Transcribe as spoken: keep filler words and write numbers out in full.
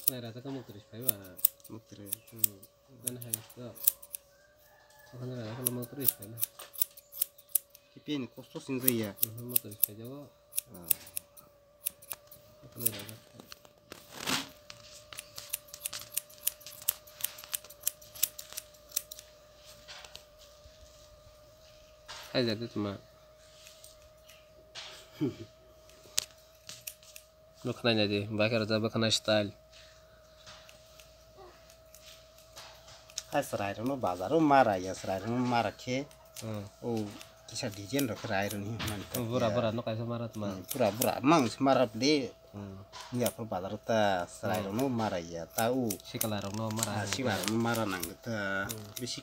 Nai rata ka mukri spai ba. Mukri. Hmm. Dan hai to. Okhane rata ka mukri spai na. Kipin kosto sinjaya. Hmm, mukri spai jago. Ah. Okhane rata. Hai jadi tuma. Bwkhanai naidi, bai khe rwjak bwkhanai style. Hai chwrairokno bazaro mara ya, chwrairokno mara khe, hmm, o kisa design rok khe rai rwni hwnmani ta. Bura, ya, bura no kaisa mara tma. Hmm, bura, bura mang se mara bwle. Hmm. Ya phur bazaro ta chwrairokno mara ya, ta o. Sikla rokno mara. Ah, sikla rokno mara nang ta. Hmm. Bisi